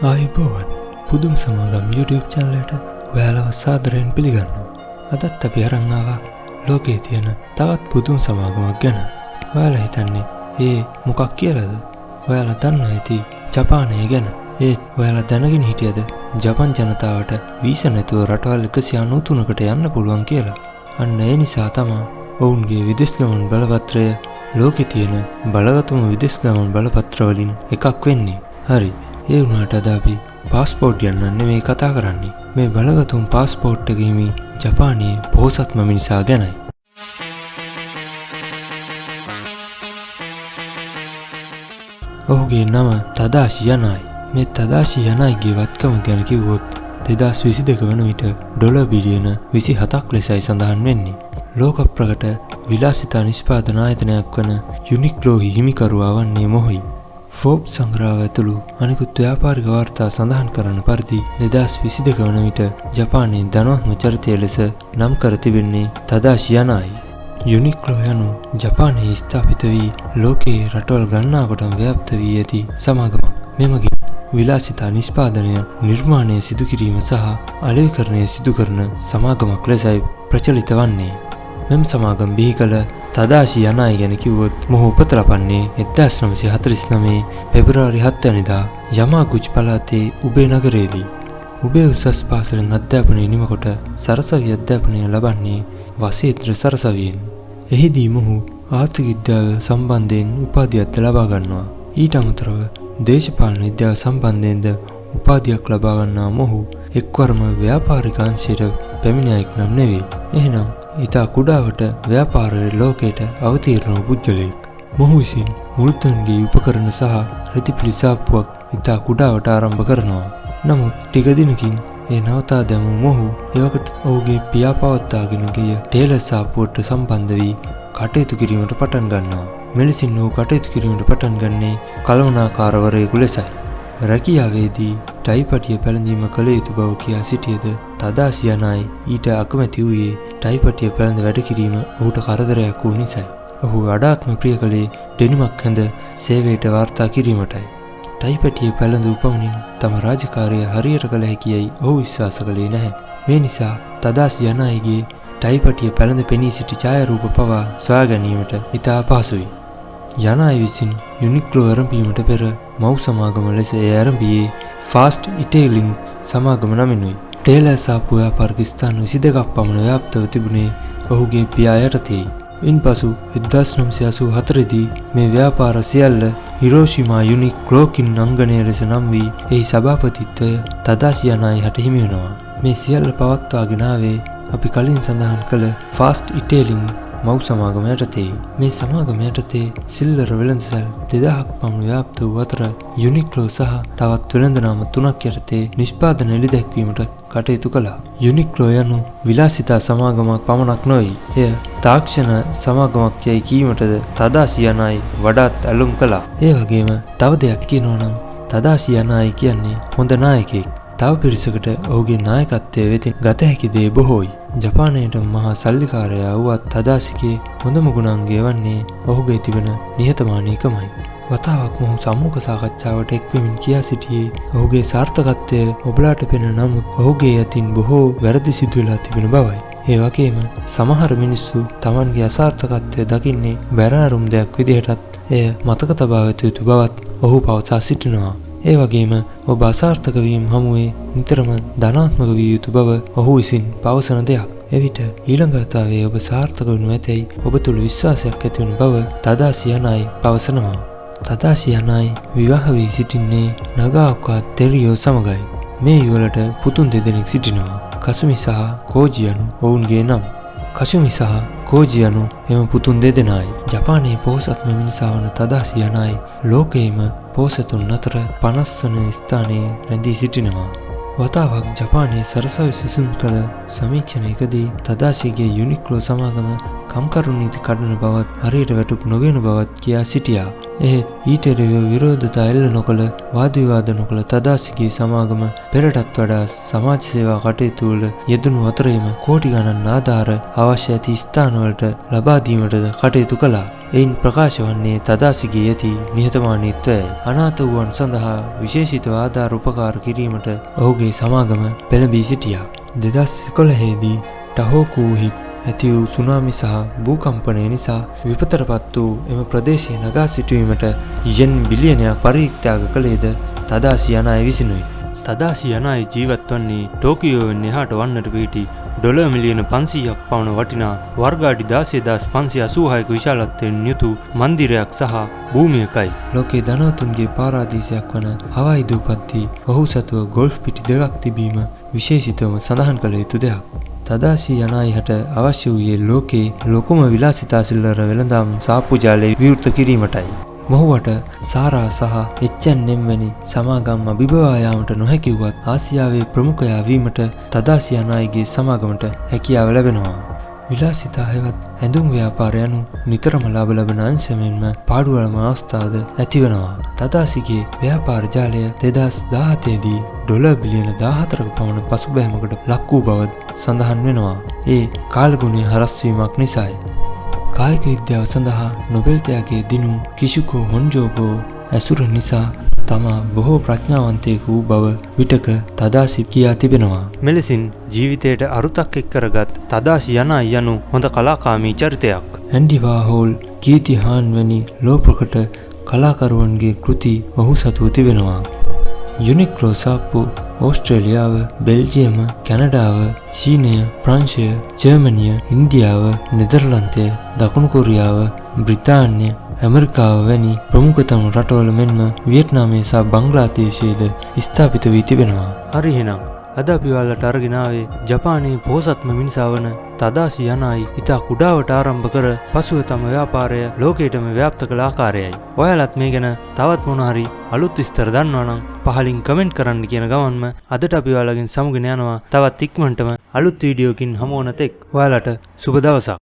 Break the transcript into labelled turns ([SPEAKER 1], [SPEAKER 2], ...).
[SPEAKER 1] ආයුබෝවන් පුදුම සමාගම් YouTube channel එකට ඔයාලව සාදරයෙන් පිළිගන්නවා. අදත් අපි අරන් ආවා ලෝකයේ තියෙන තවත් පුදුම සමාගමක් ගැන. ඔයාලා හිතන්නේ ඒ මොකක් කියලාද? ඔයාලා දන්නවා ඇති ජපානය ගැන. ඒත් ඔයාලා දැනගෙන හිටියද ජපන් ජනතාවට වීසා නැතුව රටවල් 193කට යන්න පුළුවන් කියලා? අන්න ඒ නිසා තමා ඔවුන්ගේ විදෙස් ගමන් බලපත්‍රය ලෝකේ තියෙන බලගතුම විදෙස් ගමන් බලපත්‍ර වලින් එකක් වෙන්නේ. හරි. ඒ වුණාට අද අපි පාස්පෝර්ට් ගැන නෙමෙයි කතා කරන්නේ. මේ බලගතුම් පාස්පෝර්ට් එක හිමි ජපානයේ පොහොසත්ම මිනිසා ගැනයි. ඔහුගේ නම තදාෂි යනායි. මේ තදාෂි යනායිගේ වත්කම ගැන කිව්වොත් 2022 වන විට ඩොලර් බිලියන 27ක් ලෙසයි සඳහන් වෙන්නේ. ලෝක ප්‍රකට විලාසිතා නිෂ්පාදන ආයතනයක් වන යුනික්ලෝහි හිමිකරුවා වන්නේ මොහුයි. ෆෝබ්ස් සංග්‍රහව ඇතුළු අනිකුත් ව්‍යාපාරික වාර්තා සඳහන් කරන පරිදි 2022 වන විට ජපානයේ ධනවත්ම චරිතය ලෙස නම් කර තිබෙන්නේ තදාෂි යනායි. යුනික්ලෝ යනු ජපානයේ ස්ථාපිත වී ලෝකයේ රටවල් ගණනාවකටම ව්‍යාප්ත වී ඇති සමාගමක්. මෙමගින් විලාසිතා නිෂ්පාදනය නිර්මාණය සිදු කිරීම සහ අලෙවිකරණය සිදු කරන සමාගමක් ලෙසයි ප්‍රචලිත වන්නේ. මෙම සමාගම බිහි කළ තදාෂි යනායි ගැන කිව්වොත් මොහු උපත ලබන්නේ 1949 පෙබරවාරි 7 වැනිදා යමාගුචි පළාතේ උබේ නගරයේදී. උබේ උසස් පාසලෙන් අධ්‍යාපනය නිමකොට සරසවි අධ්‍යාපනය ලබන්නේ වසේත්‍ර සරසවියෙන්. එහිදී මොහු ආර්ථික විද්‍යාව සම්බන්ධයෙන් උපාධියක්ද ලබා ගන්නවා. ඊට අමතරව දේශපාලන විද්‍යාව සම්බන්ධයෙන්ද උපාධියක් ලබා ගන්නා මොහු එක්වරම ව්‍යාපාරික අංශයට පැමිණියෙක් නම් නෙවෙයි. එහෙනම් ඉතා කුඩාවට ව්‍යාපාර ලෝකයට අවතීර්ණ වූ පුද්ගලයෙක්. මොහු විසින් මුල්තන්ගේ උපකරණ සහ රෙදිපිලි සාප්පුවක් ඉතා කුඩාවට ආරම්භ කරනවා. නමුත් ටික දිනකින් ඒ නවතා දැමූ මොහු එවකට ඔහුගේ පියා පවත්වාගෙන ගිය ටේලර් සාප්පුවට සම්බන්ධ වී කටයුතු කිරීමට පටන් ගන්නවා. මෙලෙසින් ඔහු කටයුතු කිරීමට පටන් ගන්නේ කළමනාකාරවරයෙකු ලෙසයි. රැකියාවේදී ටයිපටිය පැළඳීම කළ යුතු බව කියා සිටියද තදාෂි යනායි ඊට අකමැති වූයේ ටයිපටිය පැළඳ වැඩ කිරීම ඔහුට කරදරයක් වූ නිසයි. ඔහු වඩාත්ම ප්‍රිය කළේ ඩෙනිමක් හැඳ සේවයට වාර්තා කිරීමටයි. ටයිපටිය පැළඳ පමණින් තම රාජකාරිය හරියට කළ හැකියයි ඔහු විශ්වාස කළේ නැහැ. මේ නිසා තදාෂි යනායිගේ ටයිපටිය පැළඳ පෙනී සිටි ඡායාරූප පවා සොයා ගැනීමට ඉතා අපහසුයි. යනායි විසින් යුනික්ලෝ ආරම්භීමට පෙර මව් සමාගම ලෙස එය ආරම්භියේ ෆාස්ට් ඉටේලිං සමාගම නමිනුයි. ටේලර් සාප්පු ව්‍යාපාරික ස්ථාන 22ක් පමණ ව්‍යාප්තව තිබුණේ ඔහුගේ පියා යටතේයි. ඉන්පසු 1984 දී මේ ව්‍යාපාර සියල්ල හිරෝෂිමා යුනික් ක්ලෝකින් අංගණය ලෙස නම් වී එහි සභාපතිත්වය තදාෂි යනායි හට හිමි වෙනවා. මේ සියල්ල පවත්වාගෙන ආවේ අපි කලින් සඳහන් කළ ෆාස්ට් ඉටේලිං මව් සමාගම යටතේ. මේ සමාගම යටතේ සිල්ලර වෙළඳසැල් 2000ක් පමණ ව්‍යාප්ත වූ අතර යුනික්ලෝ සහ තවත් වෙළඳ නාම 3ක් යටතේ නිෂ්පාදන එළිදැක්වීමට කටයුතු කළා. යුනික්ලෝ යනු විලාසිතා සමාගමක් පමණක් නොවේ. එය තාක්ෂණ සමාගමක් යැයි කීමටද තදාෂි යනායි වඩාත් ඇලුම් කළා. ඒ වගේම තව දෙයක් කියනවා නම් තදාෂි යනායි කියන්නේ හොඳ නායකයෙක්. තව පිරිසකට ඔහුගේ නායකත්වය වෙතින් ගත හැකි දේ බොහෝයි. ජපානයට මහා සල්ලිකාරයා වුවත් තදාෂිගේ හොඳම ගුණාංගය වන්නේ ඔහුගේ තිබෙන නිහතමානීකමයි. වතාවක් මොහු සම්මුඛ සාකච්ඡාවට එක්වෙමින් කියා සිටියේ ඔහුගේ සාර්ථකත්වය ඔබලාට පෙනෙන නමුත් ඔහුගේ අතින් බොහෝ වැරදි සිදු වෙලා තිබෙන බවයි. ඒ වගේම සමහර මිනිස්සු Tamanගේ අසාර්ථකත්වය දකින්නේ බැරෑරුම් දෙයක් විදිහටත් එය මතක තබා ගත යුතු බවත් ඔහු පවසා සිටිනවා. ඒ වගේම ඔබ අසාර්ථක වීම හමුවේ නිතරම ධනාත්මක විය යුතු බව ඔහු විසින් පවසන දෙයක්. එවිට ඊළඟ වතාවේ ඔබ සාර්ථක වනු ඇතැයි ඔබ තුළ විශ්වාසයක් ඇති වන බව තදාෂි යනායි පවසනවා. තදාෂි යනායි විවාහ වී සිටින්නේ නගාઓකා තෙරියෝ සමගයි. මේ යුවලට පුතුන් දෙදෙනෙක් සිටිනවා. කසුමි සහ කෝජි යනු ඔවුන්ගේ නම්. කසුමි සහ කෝජි යනු එම පුතුන් දෙදෙනායි. ජපානයේ පොහොසත්ම මිනිසා වන තදාෂි යනායි ලෝකයේම පොහොසතුන් අතර 50 වන ස්ථානයේ රැඳී සිටිනවා. වතාවක් ජපානයේ සරසවි සිසුන් කළ සමීක්ෂණයකදී තදාෂිගේ යුනික්ලෝ සමාගම කම්කරු නීති කඩන බවත් හරියට වැටුප් නොගෙන බවත් කියා සිටියා. එහෙත් ඊට එරෙහිව විරෝධතා එල්ල නොකළ, වාද විවාද නොකළ තදාසිගේ සමාගම පෙරටත් වඩා සමාජ සේවා කටයුතු වල යෙදුණු අතරේම කෝටි ගණන් ආධාර අවශ්‍ය ඇති ස්ථානවලට ලබා දීමටද කටයුතු කළා. එයින් ප්‍රකාශ වන්නේ තදාසිගේ ඇති නිහතමානීත්වයයි. අනාථ වූවන් සඳහා විශේෂිතව ආධාර උපකාර කිරීමට ඔහුගේ සමාගම පෙළඹී සිටියා. 2011 දී ටහෝකූහි ඇති වූ සුනාමි සහ භූකම්පනය නිසා විපතටපත් වූ එම ප්‍රදේශය නගා සිටුවීමට යෙන් බිලියනයක් පරිත්‍යාග කළේද තදාසි යනායි විසිනුයි. තදාසි යනායි ජීවත් වන්නේ ටෝකියෝවෙන් එහාට වන්නට පිහිටි ඩොලර් මිලියන 500ක් පමණ වටිනා වර්ග අඩි 16,586ක විශාලත්වයෙන් යුතු මන්දිරයක් සහ භූමියකයි. ලෝකයේ ධනවතුන්ගේ පාරාදීසයක් වන හවායි දූපත්හි ඔහු සතුව ගොල්ෆ් පිටි දෙකක් තිබීම විශේෂිතවම සඳහන් කළ යුතු දෙයක්. තදාසි යනායි හට අවශ්‍ය වූයේ ලෝකයේ ලොකුම විලාසිතා සිල්ලර වෙළඳාම් සාප්පු ජාලය විවෘත කිරීමටයි. මොහුවට සාරා සහ H&M වැනි සමාගම් අභිබවා යාමට නොහැකි වුවත් ආසියාවේ ප්‍රමුඛයා වීමට තදාසි යනායිගේ සමාගමට හැකියාව ලැබෙනවා. විලාසිතා හෙවත් ඇඳුම් ව්‍යාපාර යනු නිතරම ලාභ ලබන අංශ මෙන්ම පාඩු වලම අවස්ථාද ඇතිවනවා. තදාසිගේ ව්‍යාපාර ජාලය 2017 දී ඩොලර් බිලියන 14ක පමණ පසුබෑමකට ලක් වූ බව සඳහන් වෙනවා. ඒ කාලගුණය හරස් වීමක් නිසායි. කායික විද්‍යාව සඳහා නොබෙල් ත්‍යාගය දිනූ කිෂුකෝ හොන්ජෝගෝ ඇසුර නිසා තමා බොහෝ ප්‍රඥාවන්තයෙකු වූ බව විටක තදාසි කියා තිබෙනවා. මෙලෙසින් ජීවිතයට අරුතක් එක් කරගත් තදාසි යනායි යනු හොඳ කලාකාමී චරිතයක්. ඇන්ඩි වාහෝල්, කීති හාන් වැනි ලෝ ප්‍රකට කලාකරුවන්ගේ කෘති ඔහු සතුව තිබෙනවා. යුනික්ලෝ සාප්පු ඕස්ට්‍රේලියාව, බෙල්ජියම, කැනඩාව, චීනය, ප්‍රංශය, ජර්මනිය, ඉන්දියාව, නෙදර්ලන්තය, දකුණු කොරියාව, බ්‍රිතාන්‍ය, ඇමරිකාව වැනි ප්‍රමුඛතම රටවල මෙන්ම වියට්නාමය සහ බංග්ලාදේශයේද ස්ථාපිත වී තිබෙනවා. හරි එහෙනම් අද අපි ඔයාලට අරගෙන ආවේ ජපානයේ පොහොසත්ම මිනිසා වන තදාසි යනායි ඉතා කුඩාවට ආරම්භ කර පසුව තම ව්‍යාපාරය ලෝකයටම ව්‍යාප්ත කළ ආකාරයයි. ඔයාලත් මේ ගැන තවත් මොන හරි අලුත් විස්තර දන්නවා නම් පහලින් කමෙන්ට් කරන්න කියන ගමන්ම අදට අපි ඔයාලගෙන් සමුගෙන යනවා. තවත් ඉක්මනටම අලුත් වීඩියෝකින් හමු වන තෙක් ඔයාලට සුබ දවසක්.